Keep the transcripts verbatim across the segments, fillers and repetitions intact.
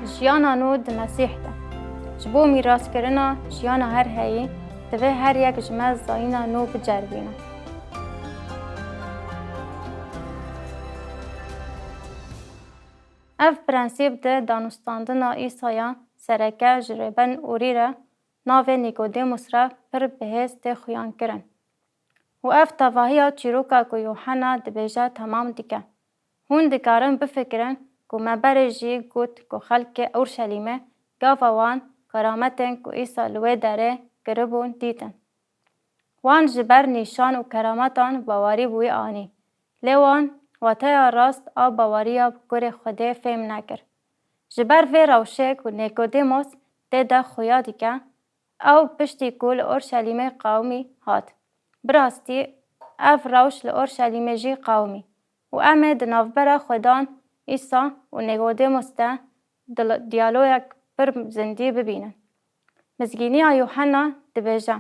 Jiyana nû di Mesîh de. Ji bo mîraskirina jiyana her heyî, divê her yek ji me zayîna nû biceribîne. Ev prensîp di danûstandina Îsaya sereke ji Rêben Urî re navê Nîkodêmus re pir bi hêz tê xuyankirin. Û ev tevahiya çîroka ku Yûhenna dibêje temam dike. Hûn dikarin bifikirin ku me berê jî got ku xelkê Urşelîmê gava wan kerametên ku Îsa li wê derê kiribûn dîtin. Wan ji ber nîşan û kerametan bawerî bi wî anî. Lê wan wateya rast a baweriya bi kurê Xwedê fêm nekir. Ji ber vê rewşê ku Nîkodêmos tê de xuya dike, ew piştî ku li Orşelîmê qewimî hat. Bi rastî ev rewş li Orşelîmê jî qewimî û em ê di navbera Xwedan Îsa û Nîkodêmos de dil- diyaloyek pir zindî bibînin. Mizgîniya Yûhenna dibêje,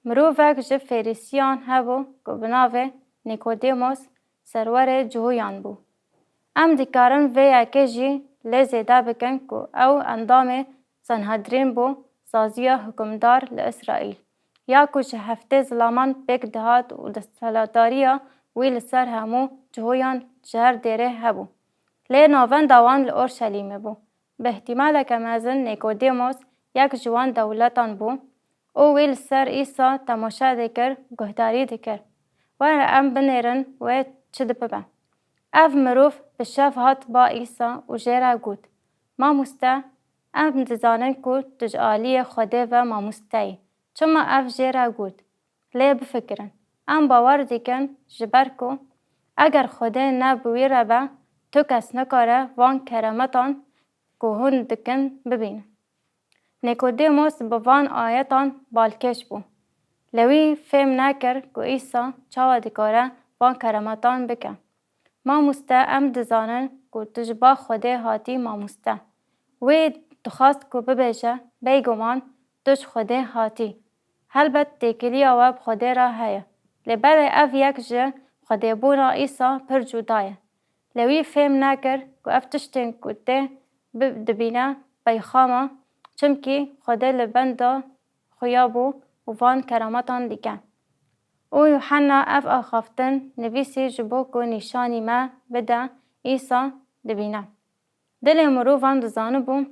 Mirovek ji Fêrîsiyan hebû ku bi navê Nîkodêmos serwerê Cihûyan bû. Em dikarin vê yekê jî lê zêde bikin ku ew endamê Sanhedrîn bû, saziya hukimdar li Îsraîl, ya ku ji heftê zilaman pêk dihat û desthilatdariya wî li ser hemû Cihûyan ji her dêrê hebû. Lê navenda wan li Orşelîmê bû. Bi îhtîmaleke mezin Nîkodêmos yek ji wan dewletan bû û wî li ser Îsa temaşe dikir, guhdarî dikir. Were em binêrin wê çi dibibe. Ev mirov bi şev hat ba Îsa û jê re got, Mamoste, em dizanin ku tu ji aliyê Xwedê ve mamoste yî. Çima ev jê re got? Lê bifikirin, em bawer dikin ji ber ku eger Xwedê ne bi wî re be, tu kes nikare van keremetan ku hûn dikin bibîne. Nîkodêmos bi van ayetan balkêş bû. Lê wî fêm nekir ku Îsa çawa dikare van keremetan bike. Mamoste, em dizanin ku tu ji ba Xwedê hatî mamoste. Wê dixwest ku bibêje, Bêguman tu ji Xwedê hatî. Helbet têkiliya we bi Xwedê re heye. Lê belê ev yek ji Xwedêbûna Îsa pir cuda ye. Lê wî fêm nekir ku ev tiştên ku tê bi- dibîne peyxama, çimkî Xwedê li benda xuya bû û van keramatan dike. Û Yuhanna ev axaftin nivîsî ji bo ku nîşanî me bide Îsa dibîne. Dilê mirovan dizanibû,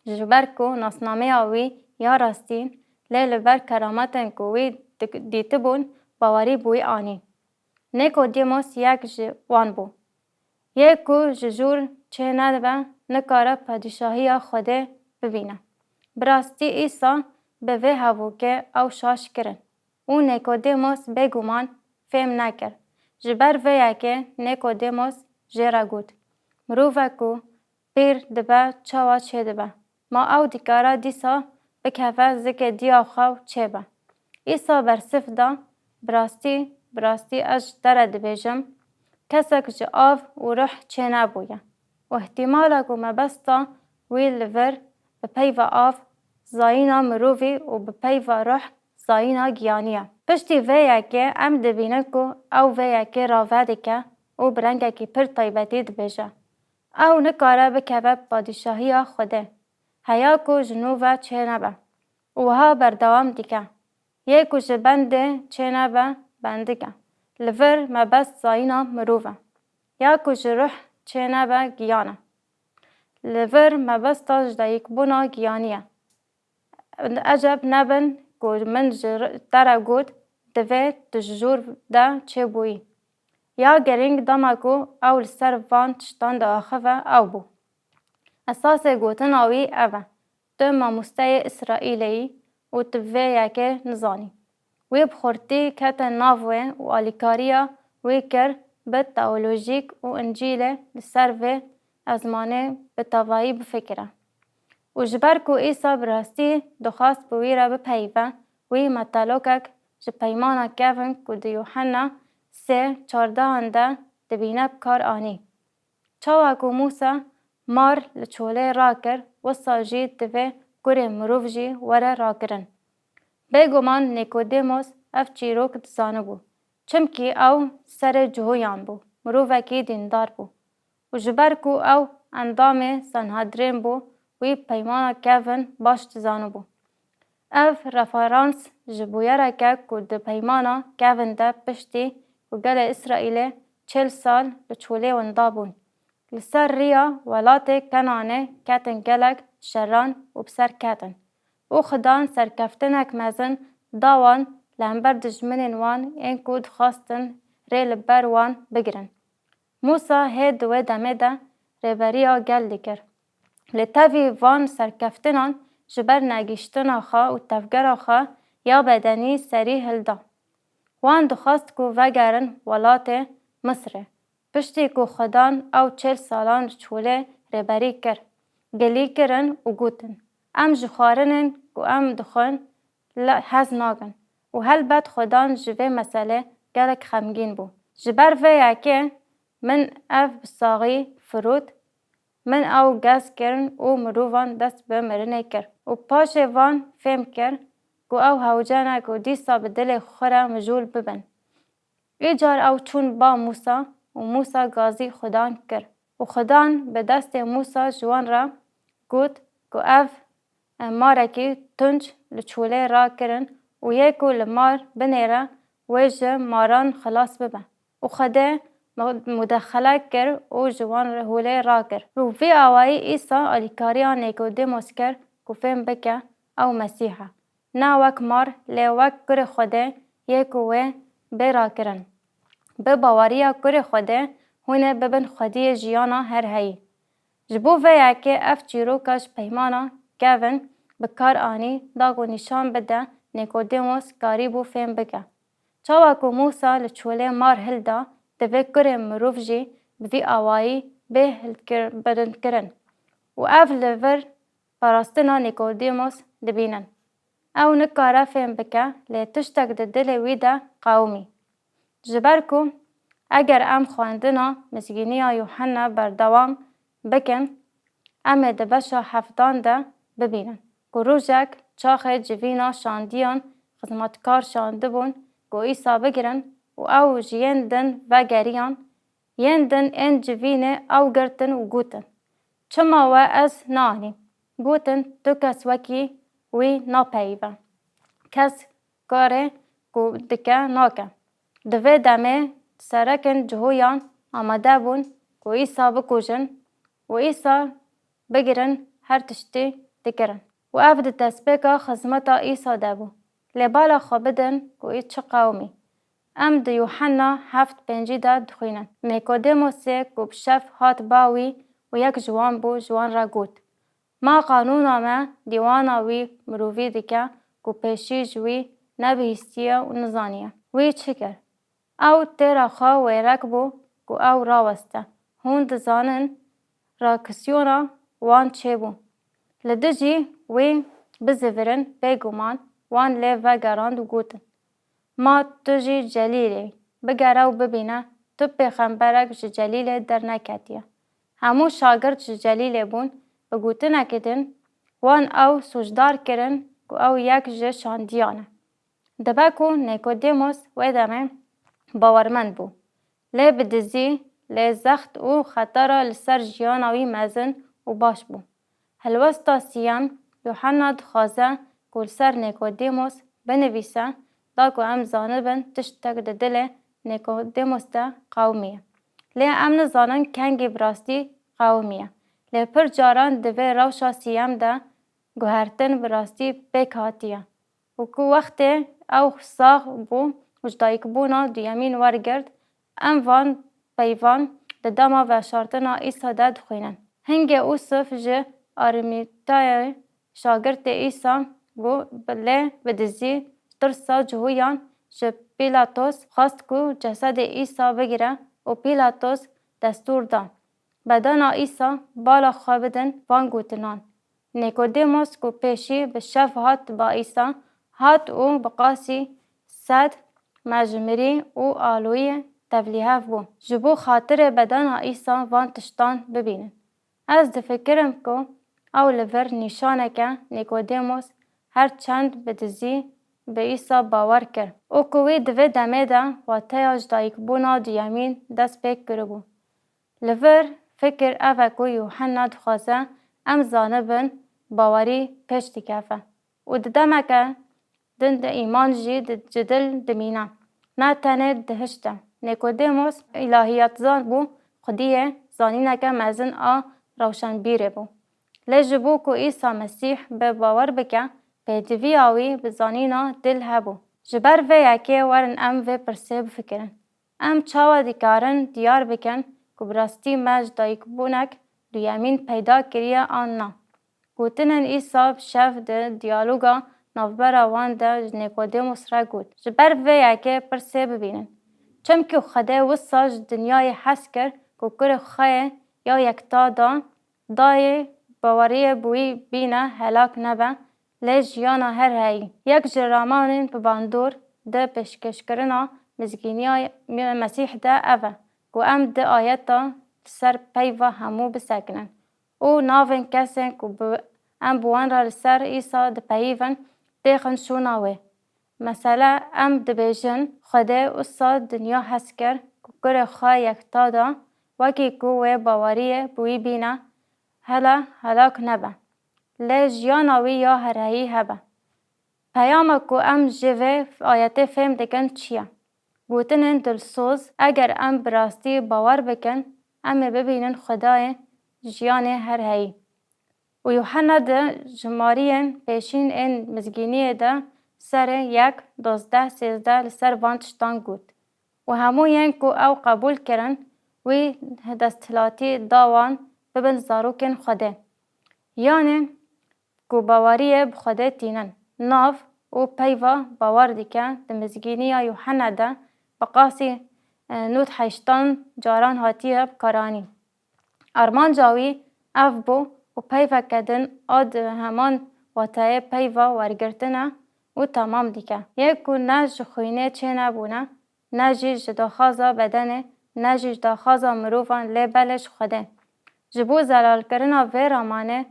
ji ber ku nasnameya wî ya rastî lê li ber kerametên ku wî dik- dîtibûn, bawerî bi wî anî. Nîkodîmos yek ji wan bû. Yê ku ji jûr çê nedibe, nikare padîşahiya Xwedê bibîne. Bi rastî Îsa bi vê hevokê ew şaş kirin û Nîkodîmos bêguman fêm nekir. Ji ber vê yekê Nîkodîmos jê re got, Mirovek ku pîr dibe, çawa çêdibe? Ma ew dikare dîsa bikeve zikê diya xwe û çêbe? Îsa bersiv da, Bi rastî, bi rastî ez ji te re dibêjim, kesek ji av û ruh çênebûye. Û îhtîmala ku mebesta wî li vir bi peyva av zayîna mirovî û bi peyva ruh zayîna giyanî ye. Piştî vê yekê em dibînin ku ew vê yekê rave dike û bi rengekî pir taybetî dibêje, Ew nikare bikeve padîşahiya Xwedê, heya ku ji nû ve çênebe. Û wiha berdewam dike, Yê ku ji bendê çênebe bendik e. Li vir mebest zayîna mirov e. Ya ku ji ruh çênebe giyan e. Li vir mebesta ji dayikbûna giyanî ye. Eceb nebin ku min ji r- te re got, Divê tu ji jûr de çêbûyî. Ya girîng dema ku ew li ser van tiştan diaxive ew bû. Esasê gotina wî ev e, Tu mamosteyê Îsraîlê yî û tu vê yekê nizanî. Wî bi xurtî kete nav wê û alîkariya wî kir bi teolojîk û Încîlê li ser vê ezmanê bi tevayî bifikire. Û ji ber ku Îsa bi rastî dixwest bi wî re bipeyive, wî metelokek ji Peymana Kevin ku di Yuhenna sê çardehan de dibîne bi kar anî. Çawa ku Mûsa mar li çolê rakir, wisa jî divê kurê mirov jî were rakirin. Bêguman Nîkodêmos ev çîrok dizanibû, çimkî ew serê Cihoyan bû, mirovekî dîndar bû. Û ji ber ku ew endamê Sanhedrîn bû, wî peymana kevin baş dizanibû. Ev referans ji bûyerek e ku di peymana kevin de piştî ku gelê Îsraîlê çil sal li çolê winda bûn, li ser riya welatê Kenanê ketin gelek şeran û bi ser ketin. Û Xudan serkeftinek mezin da wan li hember dijminên wan ên ku dixwastin rê li ber wan bigirin. Mûsa hê di wê demê de rêberiya gel dikir. Lê tevî van serkeftinan ji ber negihiştina xwe û tevgera xwe ya bedenî serî hilda. Wan dixwest ku vegerin welatê Misirê. Piştî ku Xudan ew çil salan ji çolê rêberî kir, gilî kirin û gotin, Em ji xwarinên ku em dixwin li hez nakin. Û helbet Xudan ji vê meselê gelek xemgîn bû. Ji ber vê yekê min ev bi saxî firot, min ew gez kirin û mirovan dest bi mirinê kir. Û paşê van fêm kir ku ew hewce ne ku dîsa bi dilê xwe re mijûl bibin. Îcar ew çûn ba Mûsa û Mûsa gazî Xudan kir. Û Xudan bi destê Mûsa ji wan re got ku ev marekî tunc li çolê rakirin û yê ku li mar binêre wê ji maran xilas bibe. Û Xwedê mu-, mudexele kir û ji wan holê rakir. Û vî awayî Îsa alîkariya Nîkodêmos kir ku fêm bike ew Mesîh e. Ne wek mar, lê wek kurê Xwedê yê ku wê bê rakirin. Bi baweriya kurê Xwedê hûn ê bibin xwediyê jiyana her heyî. Ji bo vê yekê ev çîroka ji peymana kevin bi kar anî da ku nîşan bide Nîkodêmos karîbû fêm bike. Çawa ku Mûsa li çolê mar hilda, divê kurê mirov jî bi vî awayî bê hildkir-, bilindkirin. Û ev li vir parastina Nîkodêmos dibînin. Ew nikare fêm bike, lê tiştek di dilê wî de qewimî. Ji ber ku eger em xwendina Mizgîniya Yuhanna berdewam bikin, em ê di beşa heftan de bibînin ku rojek çaxê civîna şandiyan xizmetkar şandibûn ku Îsa bigirin û ew ji yên din vegeriyan, yên din ên civînê ew girtin û gotin, Çima we ez neanîm? Gotin, Tu kes wekî wî napeyive. Kes karê ku dike nake. Di vê demê serekên cihoyan amade bûn ku Îsa bikujin û Îsa bigirin her tiştî dikirin. Û ev di destpêka xizmeta Îsa de bû. Lê bala xwe bidin ku î çi qewimî. Em di Yuhanna heft pêncî de dixwînin. Nîkodêmosê ku bi şev hat ba wî û yek ji wan bû, ji wan re got, Ma qanûna me dîwana wî mirovî dike ku pêşî ji wî nebihîstiye û nizaniye. Wî çi kir? Ew têra xwe wêrek bû ku ew raweste. Hûn dizanin reaksiyona wan çêbû. Li dijî wî bizivirin, bêguman wan lê vegerand û gotin, Ma tu jî Celîlê yî, bigere û bibîne, tu pêxemberek ji Celîlê derneketiye. Hemû şagirt ji Celîlê bûn, bi gotinekî din wan ew sûcdar kirin ku ew yek ji şandiyan e. Dibe ku Nîkodêmos wê demê bawermend bû. Lê bi dizî, lê zext û xetera li ser jiyana wî mezin û baş bû. Helwesta siyem, Yuhanna dixwaze ku li ser Nîkodêmos binivîse, da ku em zanibin tiştek di dilê Nîkodêmos de qewimiye. Lê em nizanin kengî bi rastî qewimiye. Lê pir caran di vê rewşa siyem de guhertin bi rastî pêk hatiye. Û ku wextê ew sax bû û ji dayikbûna duyemîn wergirt, em van peyvan di dema veşartina Îsa de dixwînin. Hingê Ûsif ji Arîmatayê şagirtê Îsa bû, lê bi dizî, tirsa cihoyan ji Pîlatos xwest ku cesedê Îsa bigire û Pîlatos destûr da, bedena Îsa bala xwe bidin van gotinan. Nîkodêmos ku pêşî bi şev hat ba Îsa, hat û bi qasî sed mejmirî û aloyê tevlîhev bû, ji bo xatirê bedena Îsa van tiştan bibînin. Ez difikirim ku ew li vir nîşaneke Nîkodêmos her çend bi dizî bi Îsa bawer kir û ku wî di vê demê de wateya ji dayikbûna duyemîn dest pê kiribû. Li vir Fikir ev e ku Yuhanna dixwaze em zanibin bawerî pêş dikeve û di demeke din de îman jî di, ji dil dimîne. Ne tenê dihişte. Nîkodêmos îlahiyatzan bû, xwediyê zanîneke mezin a rewşenbîrê bû. Lê ji bo ku Îsa Mesîh bi bawer bike, pêdiviya wî bi zanîna dil hebû. Ji ber vê yekê werin em vê pirsê bifikirin. Em çawa dikarin diyar bikin ku bi rastî me ji dayikbûnek duyemîn peyda kiriye an na? Gotinên Îsa bi şev di diyaloga navbera wan de ji Nîkodêmos re got. Ji ber vê yekê pirsê bibînin. Çimkî Xwedê wisa ji dinyayê hez kir ku kurê xwe yê ya yekta da, dayê baweriyê bi wî bîne helak nebe, lê jiyana her heyî. Yek ji ramanên bi bandor di pêşkêşkirina mizgîniya Mesîh de ev e ku em di ayeta li ser peyva hemû bisekinin û navên kesên ku bi, em bi wan re li ser Îsa dipeyivin, têxin şûna wê. Mesele, em dibêjin, Xwedê wisa dinya hez kir ku kurê xwe yekta da, wekî ku wê baweriyê bi wî bîne, hele helak nebe. Lê jiyana wî ya herheyî hebe. Peyama ku em ji vê ayetê fêm dikin çi ye? Gotinên dilsoz, eger em bi rastî bawer bikin, em ê bibînin Xwedayê jiyanê herheyî. Û Yuhanna di jimariyên pêşîn ên mizgîniyê de serê yek, dozdeh, sêzdeh li ser van tiştan got. Û hemû yên ku ew qebûl kirin, wî desthilatî da wan bibin zarokên Xwedê. Yanê ku baweriyê bi Xwedê tînin. Nav û peyva bawer dike di mizgîniya Yuhanna de bi qasî, e, nod heştan caran hatiye bikaranîn. Armanca wî ev bû û peyveke din a di heman wateyê peyva wergirtine û temam dike. Yê ku ne ji xwînê çênebûne, ne jî ji daxwaza bedenê, ne jî ji daxwaza mirovan, lê belê ji Xwedê. Ji bo zelalkirina vê ramanê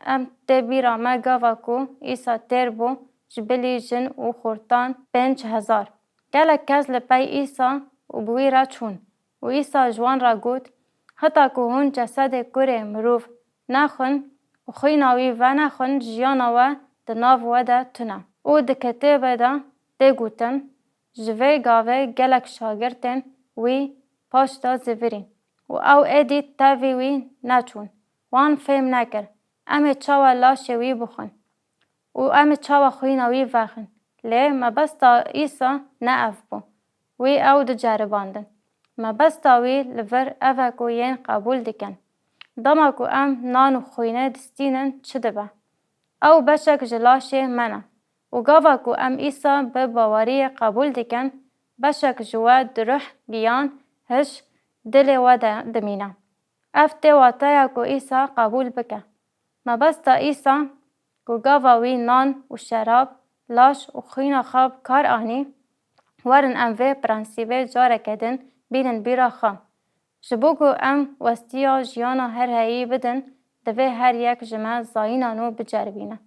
em tê bîra me gava ku Îsa têr bû ji bilî jin û xortan pênc hezar. Gelek kes li pey Îsa û bi wî re çûn û Îsa ji wan re got, Heta ku hûn cesedê kurê mirov nexwin û xwîna wî venexwin, jiyana we di nav we de tune. Û di kitêbê de tê gotin, Ji vê gavê gelek şagirtên wî paş de zivirîn û ew êdî tevî wî neçûn. Wan fêm nekir, em ê çawa laşê wî bixwin û em ê çawa xwîna wî vexin. Lê mebesta Îsa ne ev bû. Wî ew diceribandin. Mebesta wî li vir ev e ku yên qebûl dikin. Dema ku em nan û xwînê distînin çi dibe? Ew beşek ji laşê me ne. Û gava ku em Îsa bi baweriyê qebûl dikin, beşek ji we di ruh, giyan, hiş, dilê we de dimîne. Ev tê wateya ku Îsa qebûl bike. Mebesta Îsa ku gava wî nan û şerab, laş û xwîna xwe bi kar anî, werin em vê prensîbê careke din bînin bîra xwe. Ji bo ku em westiya jiyana herheyî bidin, divê her yek ji me zayîna nû biceribîne.